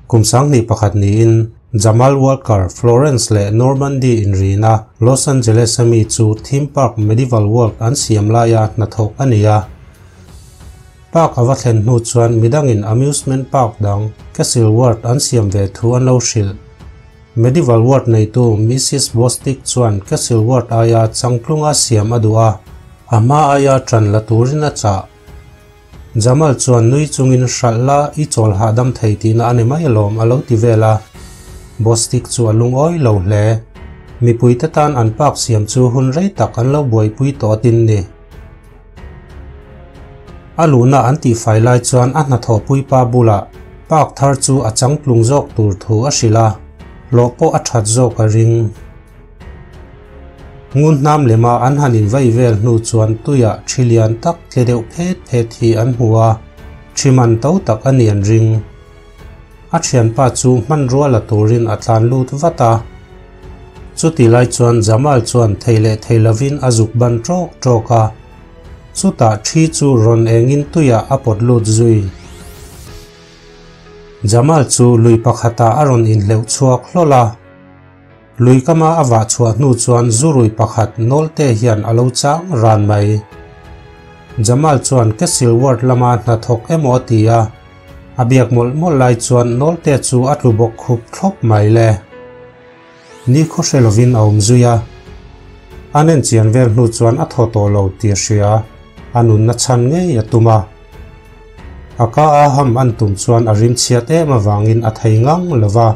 Kum 2001 niin Jamal Walker, Florence leh Normandy inrina Los Angeles a mi chu theme park Medieval World an siam laia hnathawk a ni a. Park a va thlen hnu chuan midangin amusement park dang Castle World an siam ve thu an lo hrilh. Medieval World neitu Mrs Bostic chuan Castle World aia changtlunga siam a duh a, a hma aia ṭan la turin a chah. Jamal chuan nui chungin hralh la i chawl hahdam thei tihna a ni mai alawm a lo ti vel a. Bostic chu a lungawi lo hle. Mipuite tan an park siam chu hun rei tak an lo buaipui tawh a tin ni. A luhna an tihfai lai chuan a hnathawhpui pa bulah park thar chu a changtlung zawk tur thu a hrilh a, hlawh pawh a that zawk a ring. Ngun hnam lema an han invai vel hnu chuan tuiah thi lian tak tle deuh phet phet hi an hmu a, thi man to tak a ni an ring. A thianpa chu hmanrua la turin a tlan lut vat a. Chuti lai chuan Jamal chuan thei leh thei lovin a zuk ban tawk tawk a. Chutah thi chu rawn engin tuiah a pawt lut zui. Jamal chu lui pakhatah a rawn inhleuh chhuak hlawl a. Lui kama a vah chhuah hnu chuan zurui pakhat nawlte hian a lo chang ran mai. Jamal chuan Castle Ward lama hnathawk emaw a ti a, a biak mawlh mawlh lai chuan nawlte chu a tlu bawk khup thlawp mai le. Ni khaw hre lovin a awm zui a. An enchian vel hnu chuan a thaw tawh lo tih a hria, a nunna chhan ngei a tum a. A ka a ham an tum chuan a rim chhiat em avangin a thei ngang lo va,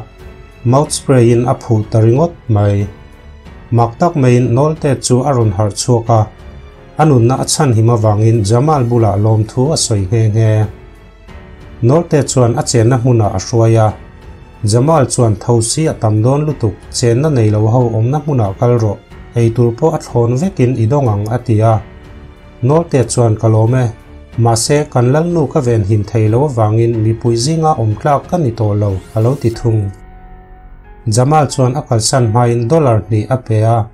mouth spray in a phuh ta ringawt mai. Mak tak maiin Nawlte chu a rawn harh chhuak a, a nunna a chhan him avangin Jamal bulah lawmthu a sawi nghe nghe. Nawlte chuan a chenna hmunah a hruai a, Jamal chuan thosi a tam dawn lutuk, chenna nei lo ho awmna hmunah kal rawh, eitur pawh a thlawn vekin i dawng ang a ti a. Nawlte chuan ka lawm e. Mahse, kan lalnu ka venhim thei lo avangin mipui zinga awm tlak ka ni tawh lo, a lo ti thung. Jamal chuan a kalsan hmain dollar hnih a pe a,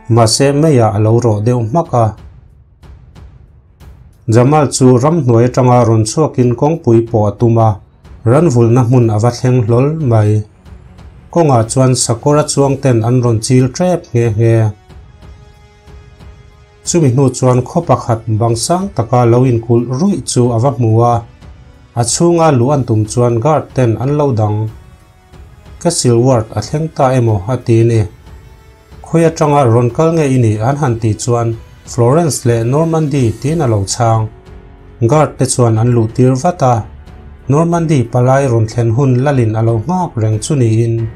mahse meiah a lo rawh deuh hmak a. Jamal chu ramhnuai atanga rawn chhuakin kawngpui pawh a tum a, ranvulhna hmun a va thleng hlawl mai. Kawngah chuan sakawr a chuang ten an rawn chil tep nghe nghe. Chumi hnu chuan khaw pakhat bang sang taka lo inkulh ruih chu a va hmu a, a chhunga luh an tum chuan guard ten an lo dang. Castle Ward a thleng ta emaw a ti ni. Khawi atanga rawn kal nge i nih an han tih chuan Florence leh Normandy tiin a lo chhang. Guard te chuan an luh tir vat a, Normandy palai rawn thlen hun lalin a lo nghak reng chu niin.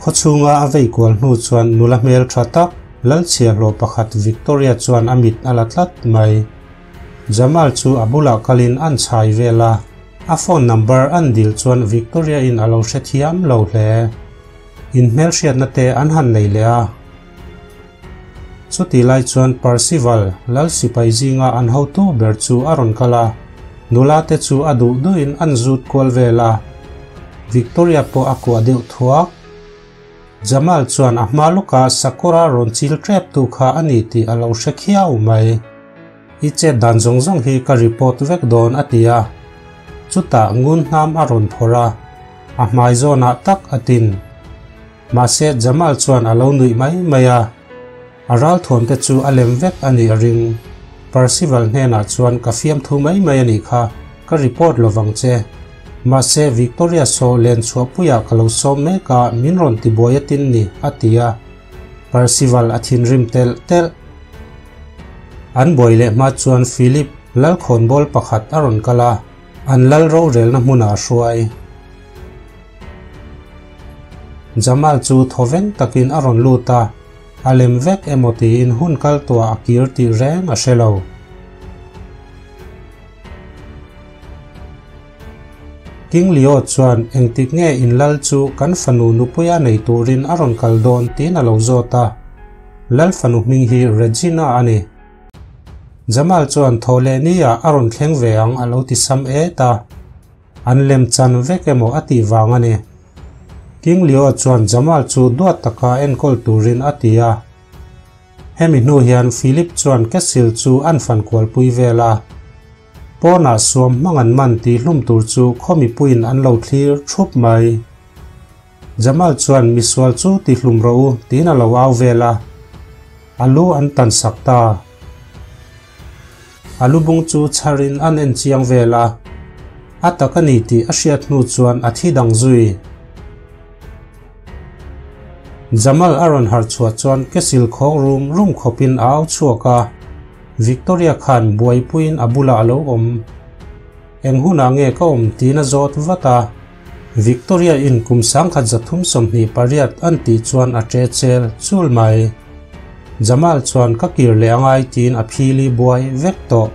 Khawchhunga a vei kual hnu chuan nula hmel tha tak, Lalchhiahhlawh pakhat Victoria chuan a mit a la tlat mai. Jamal chu a bulah kalin an chhai vel a, a phone number an dil chuan Victoria in a lo hrethiam lo hle. Inhmelhriatna te an han nei leh a. Chutih lai chuan Percival, lal sipai zinga an hotu ber chu a rawn kal a, nula te chu a duh duhin an zut kual vel a. Victoria pawh a kuah deuh thuak. Jamal chuan a hma lawka sakawra rawn chil tep tu kha a ni tih a lo hre khiau mai. I chet dan zawng zawng hi ka report vek dawn a ti a. Chutah ngun hnam a rawn phawrh a, a hmai zawnah tak a tin. Mahse Jamal chuan a lo nuih mai mai a, a ralthuam te chu a lem vek a nih a ring. Percival hnenah chuan ka fiamthu mai mai a nih kha, ka report lovang che. Mahse Victoria saw len chhuahpuiah ka lo sawm mek a, min rawn tibuai a tin ni, a ti a. Percival a thinrim telh telh. An buai leh hma chuan Philip lalkhawnbawl pakhat a rawn kal a, an lal rorelna hmunah a hruai. Jamal chu thawveng takin a rawn lut a, a lem vek emaw tiin hun kal tuah a kir tih reng a hre lo. King Leo chuan engtik nge in lal chu kan fanu nupuia nei turin a rawn kal dawn tiin a lo zawt a. Lal fanu hming hi Regina a ni. Jamal chuan thaw leh nia a rawn thleng ve ang a lo ti sam et a. An lem chan vek emaw a tih vang a ni. King Leo chuan Jamal chu duat taka enkawl turin a ti a. Hemi hnu hian Philip chuan Castle chu an fan kualpui vel a. Pawnah suam hmang an man tih hlum tur chu khaw mipuiin an lo thlir thup mai. Jamal chuan misual chu ti hlum rawh u tiin a lo au vel a, a lu an tan sak ta. A lubung chu chharin an en chiang vel a, a tak a ni tih a hriat hnu chuan a thi dang zui. Jamal a rawn harh chhuah chuan kesil khawk rum rum khawpin a au chhuak a, Victoria khan buaipuiin a bulah a lo awm. Eng hunah nge ka awm tiin a zawt vat a, Victoria in kum 1928 an tih chuan a ṭe chel chul mai. Jamal chuan ka kir leh angai tiin a phili buai vek tawh.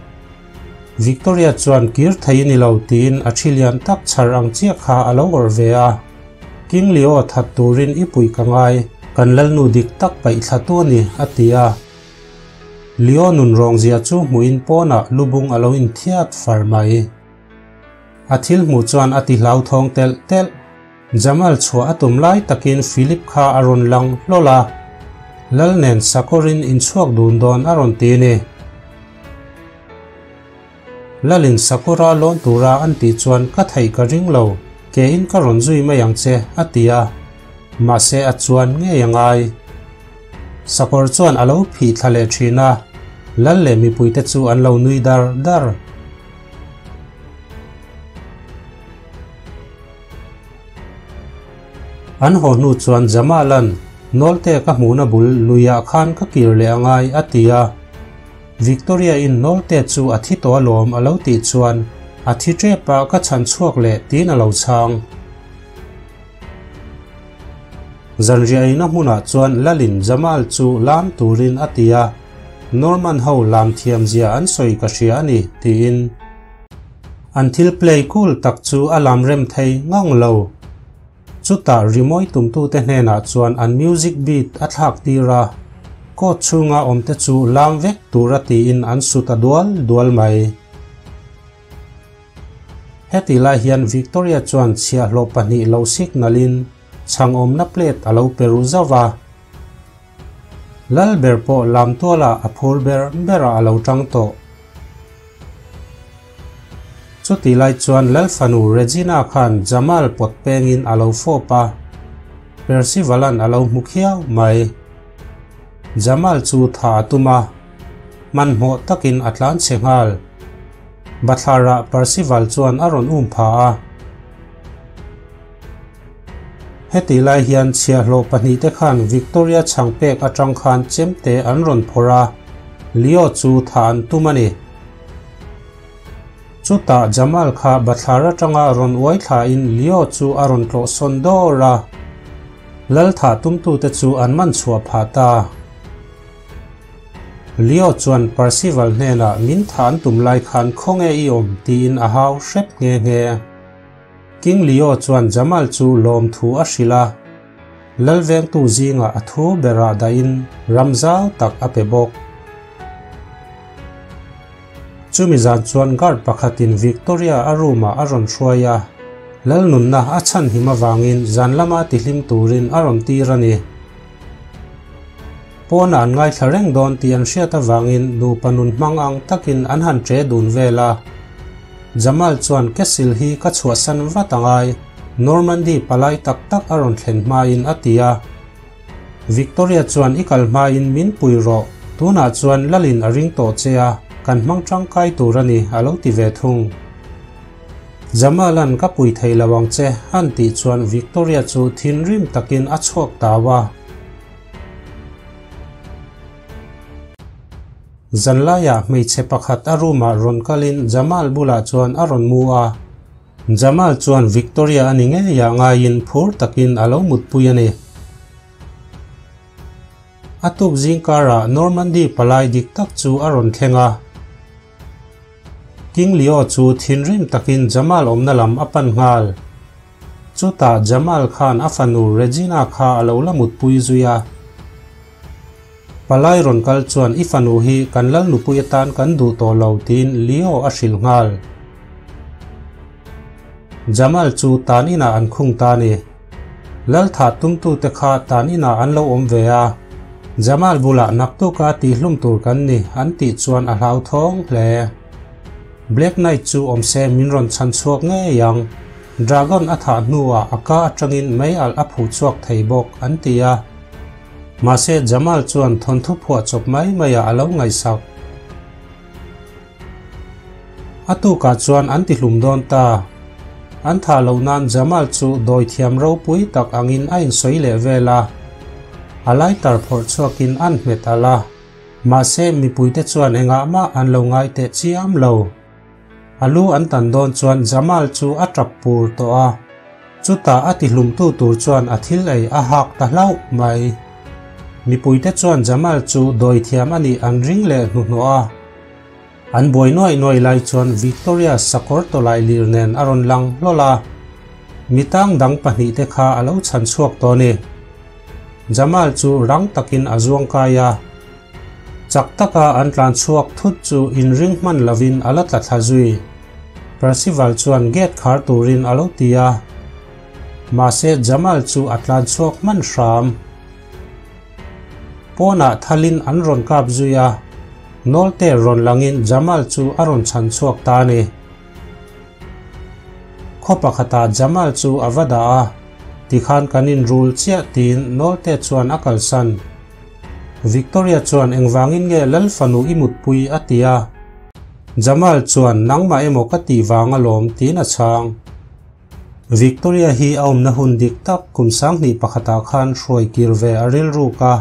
Victoria chuan kir thei ni lo tiin a ṭhi lian tak chhar ang chiah kha a lo awrh ve a. King Leo that turin i puih ka ngai, kan lalnu dik tak paih thla tu a ni, a ti a. Leo nun rawngzia chu hmuhin pawnah lubung a lo inthiat far mai. A thil hmuh chuan a ti hlauthawng telh telh. Jamal chhuah a tum lai takin Philip kha a rawn lang hlawl a, Lal nen sakawrin inchhuak dun dawn a rawn ti ni. Lalin sakawra lawn tura an tih chuan ka theih ka ring lo, kein ka rawn zui mai ang che, a ti a. Mahse a chuan ngei a ngai. Sakawr chuan a lo phih thla leh thin a, Lal leh mipuite chu an lo nui dar dar. An haw hnu chuan Jamalan, Nawlte ka hmuhna bul luiah khan ka kir leh angai, a ti a. Victoria-in Nawlte chu a thi tawh alawm a lo tih chuan, A thi tep a, ka chhan chhuak leh, tiin a lo chhang. Zanriah eina hmunah chuan Lalin Jamal chu lam turin a ti a, Norman ho lam thiam zia an sawi ka hria a ni, tiin. An thil play cool tak chu a lam rem thei ngang lo. Chutah rimawi tumtute hnenah chuan an music beat a thlak tir a, court chhunga awmte chu lam vek tura tiin an su ta dual dual mai. Heti lai hian Victoria chuan chhiahhlawh pahnih lo signal-in chhang awmna plate a lo pe ru zauh a. Lal ber pawh lam tualah a phur ber berah a lo tang tawh. Chutih lai chuan Lal fanu Regina khan Jamal pawt pengin a lo fawp a, Percival-a'n a lo hmu khiau mai. Jamal chu tha a tum a, hmanhmawh takin a tlan chhe nghal. Bathlarah Percival chuan a rawn um pha a. Hetih lai hian chhiahhlawh pahnihte khan Victoria chhang pek atang khan chemte an rawn phawrh a, Leo chu thah an tum a ni. Chutah Jamal kha bathlar atanga rawn uai thlain Leo chu a rawn tlawh sawn dawr a, lal thah tumtute chu an man chhuah phah ta. Leo chuan Percival hnenah min thah an tum lai khan khawnge i awm tiin a hau hrep nghe nghe. King Leo chuan Jamal chu lawmthu a hrilh a, Lalvengtu zingah a thu berah dahin ram zau tak a pe bawk. Chumi zan chuan guard pakhatin Victoria a room-ah a rawn hruai a, Lalnunna a chhanhim avangin zan lama tihlim turin a rawn tir a ni. Pawnah an ngaithla reng dawn tih an hriat avangin nupa nun hmang ang takin an han ṭe dun vel a. Jamal chuan Castle hi ka chhuahsan vat a ngai, Normandy palai tak tak a rawn thlen hmain a ti a. Victoria chuan i kal hmain min pui rawh, tunah chuan Lalin a ring tawh che a, kan hmang tangkai tur a ni a lo ti ve thung. Jamal-a'n ka pui thei lo ang che a'n tih chuan Victoria chu thinrim takin a chhuak tau a. Zanlaiah hmeichhe pakhat a room-ah rawn kalin Jamal bulah chuan a rawn mu a. Jamal chuan Victoria a ni ngeiah ngaiin phur takin a lo mutpui a ni. A tuk zing karah Normandy palai dik tak chu a rawn thleng a. King Leo chu thinrim takin Jamal awmna lam a pan nghal. Chutah Jamal khan a fanu Regina kha a lo la mutpui zui a. Palai rawn kal chuan i fanu hi kan lal nupui atan kan duh tawh lo tiin Leo a hrilh nghal. Jamal chu tan inah an khung ta ni. Lal thah tumtute kha tan inah an lo awm ve a, Jamal bulah naktuka tihlum tur kan ni an tih chuan a hlauthawng hle. Black Knight chu awm se min rawn chhan chhuak ngei ang. Dragon a thah hnuah a ka atangin mei alh a phuh chhuak thei bawk, an ti a. Mahse Jamal chuan thawnthu phuah chawp mai maiah a lo ngaihsak. A tukah chuan an ti hlum dawn ta. An thah loh nan Jamal chu dawi thiam ropui tak angin a insawi leh vel a. A lighter phawrh chhuakin an hmet alh a. Mahse mipuite chuan engah mah an lo ngai teh chiam lo. A lu an tan dawn chuan Jamal chu a tap pur tawh a. Chutah a tihlumtu tur chuan a thil ei a hak ta hlauh mai. Mipuite chuan Jamal chu dawithiam a nih an ring leh hnuhnawh a. An buai nuaih nuaih lai chuan Victoria sakawr tawlai lir nen a rawn lang hlawl a. Mitang dang pahnihte kha a lo chhan chhuak tawh a ni. Jamal chu rang takin a zuang kai a. Chak taka an tlan chhuak thut chu inring hman lovin a la tla thla zui. Percival chuan gate khar turin a lo ti a. Mahse Jamal chu a tlan chhuak hman hram. Pawnah thalin an rawn kap zui a, Nolte rawn langin Jamal chu a rawn chhan chhuak ta a ni. Khaw pakhatah Jamal chu a va dah a, tikhan kan inrul chiah tiin Nolte chuan a kalsan. Victoria chuan engvangin nge Lal fanu i mutpui a ti a. Jamal chuan nangmah emaw ka tih vang alawm tiin a chhang. Victoria hi a awmna hun dik tak kum sanghnih pakhatah khan hruai kir ve a rilruk a.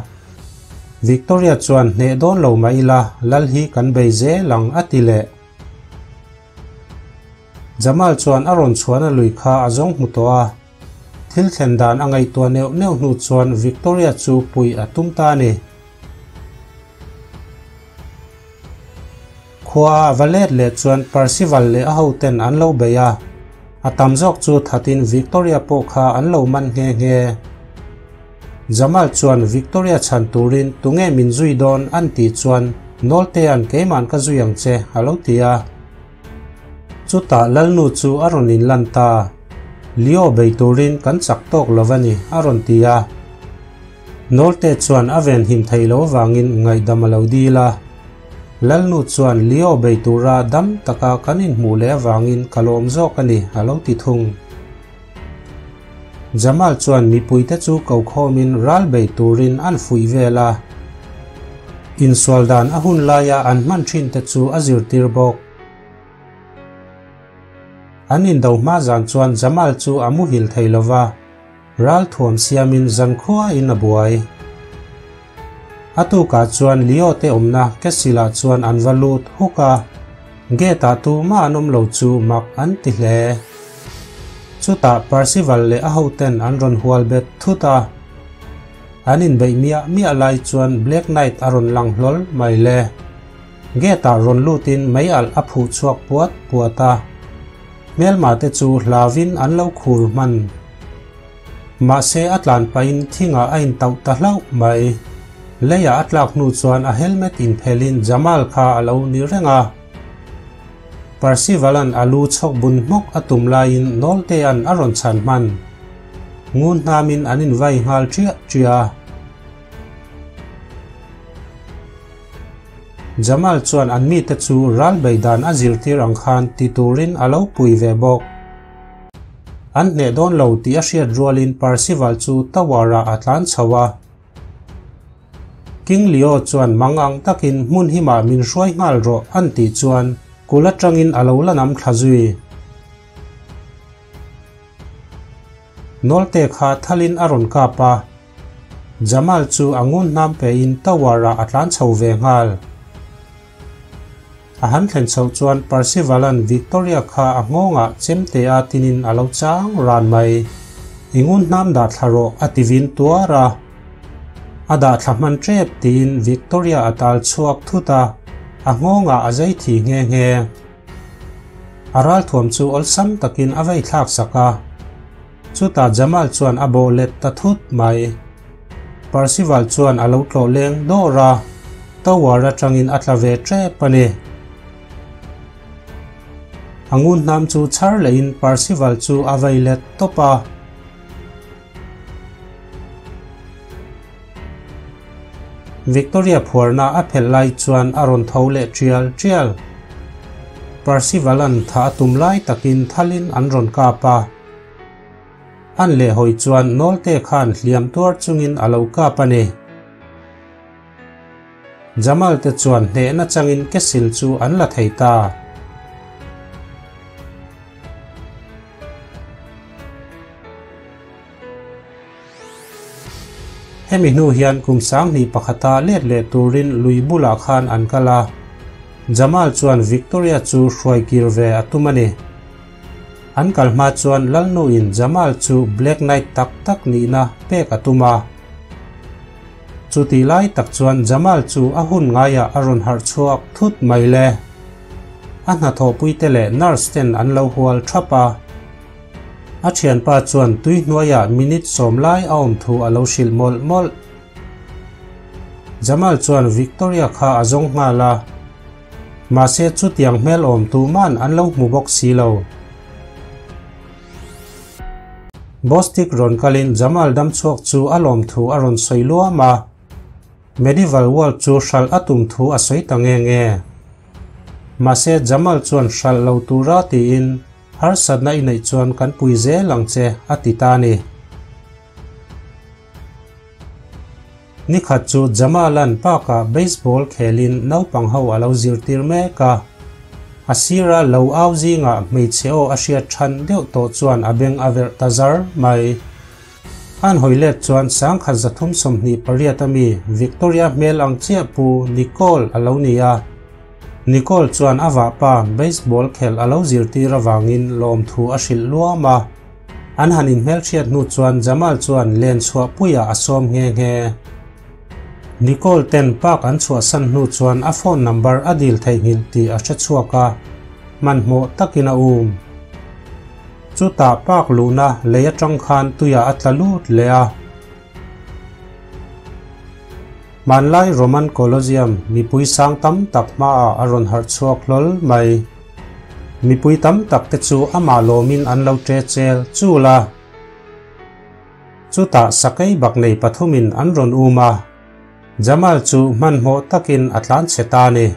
Victoria chuan hneh dawn lo mah ila Lal hi kan bei zel ang a ti leh. Jamal chuan a rawn chhuahna lui kha a zawng hmu tawh a. Thil thlen dan a ngaihtuah neuh neuh hnu chuan Victoria chu puih a tum ta a ni. Khua a va let leh chuan Percival leh a hoten an lo bei a, a tam zawk chu thatin Victoria pawh kha an lo man nghe nghe. Jamal chuan Victoria chhan turin tunge min zui dawn an tih chuan Nawltea'n keima'n ka zui ang che a lo ti a. Chutah Lalnu chu a rawn inlan ta. Leo bei turin kan chak tawk lo a ni, a rawn ti a. Nawlte chuan a venhim theih loh avangin ngaihdam a lo dil a. Lalnu chuan Leo bei tura dam taka kan inhmuh leh avangin ka lawm zawk a ni, a lo ti thung. Jamal chuan mipuite chu kokhawmin ral bei turin an fuih vel a. Insual dan a hun laia an hman thinte chu a zirtir bawk. An indo hma zan chuan Jamal chu a muhil thei lo va, ral thuam siamin zankhuain a buai. A tukah chuan Leo te awmna Castle-ah chuan an va lut huk a, gate-ah tumah an awm lo chu mak an ti hle. Chutah Percival leh a hoten an rawn hual bet thut a. An inbeih miah miah lai chuan Black Knight a rawn lang hlawl mai le. Gate-ah rawn lutin mei alh a phuh chhuak puat puat a, hmelma te chu hlauin an lo khur hman. Mahse a tlan pahin thingah a intauh ta hlauh mai. Leiah a tlak hnu chuan a helmet inphelin Jamal kha a lo ni reng a. Percival-a'n a lu chhawk bun hmawk a tum laiin Nawltea'n a rawn chhan hman. Ngun hnamin an invai nghal ṭiah ṭiah a. Jamal chuan an mite chu ral bei dan a zirtir ang khan ti turin a lo pui ve bawk. An hneh dawn lo tih a hriat rualin Percival chu tower-ah a tlan chho a. King Leo chuan mang ang takin hmun himah min hruai nghal rawh an tih chuan kul atangin a lo la nam thla zui. Nawlte kha thalin a rawn kap a, Jamal chu a ngun hnam pein tower-ah a tlan chho ve nghal. A han thlen chhoh chuan Percival-a'n Victoria kha a nghawngah chemte a tinin a lo chang ran mai. I ngun hnam dah thla rawh a ti vin tuar a. A dah thla hman tep tiin Victoria a tal chhuak thut a, a nghawngah a zai thi nghe nghe. A ralthuam chu awlsam takin a vei thlak sak a. Chutah Jamal chuan a bawh let ta thut mai. Percival chuan a lo tlawh leng dawr a, tower atangin a tla ve tep a ni. A ngun hnam chu chhar lehin Percival chu a vei let tawp a. Victoria phuarna a phelh lai chuan a rawn tho leh tial tial. Percival-a'n thah a tum lai takin thalin an rawn kap a. An lehhawi chuan Nolte khan hliam tuar chungin a lo kap a ni. Jamal te chuan hnehna changin Kesil chu an la thei ta. Hemi hnu hian kum 2001 a let leh turin lui bulah khan an kal a. Jamal chuan Victoria chu hruai kir ve a tum a ni. An kal hma chuan Lalnuin Jamal chu Black Knight tak tak nihna pek a tum a. Chutih lai tak chuan Jamal chu a hun ngaiah a rawn harh chhuak thut mai le. A hnathawhpuite leh nurse ten an lo hual thap a. A thianpa chuan tui hnuaiah minute 10 lai a awm thu a lo hrilh mawlh mawlh. Jamal chuan Victoria kha a zawng nghal a. Mahse chutiang hmel awm tu man an lo hmu bawk si lo. Bostic rawn kalin Jamal dam chhuak chu a lawm thu a rawn sawi luam a. Medieval World chu hral a tum thu a sawi ta nge nge. Mahse Jamal chuan hral lo tura tiin harsatna i neih chuan kan pui zel ang che a ti ta ni. Nikhat chu Jamalan park-a baseball khelin naupang ho a lo zirtir mek a. A sira lo au zinga hmeichhe aw a hriat than deuh tawh chuan a beng a verh ta zar mai. An hawi let chuan 1328 ami Victoria hmel ang chiah pu Nicole a lo ni a. Nicole chuan a vahpa baseball khel a lo zirtir awangin lawm thu a hrilh luam a. An hanin hmel hriat hnu chuan Jamal chuan len chhuah puia a sawm nge nge. Nicole ten park an chhuah san hnu chuan a phone number a dil theihnghilh tih a hre chhuak a. Man hmawh takin a um. Chu ta park luna lei atang khan tuia a tla lut le a. Manlai Roman Colosseum mipui sang tam tak hma a a rawn harh chhuak hlawl mai. Mipui tam tak te chu ama lawmin an lo tre chel chu la. Chu ta sakei bak nei pathumin an rawn um a. Jamal chu hmanhmawh takin a tlan che ta ni.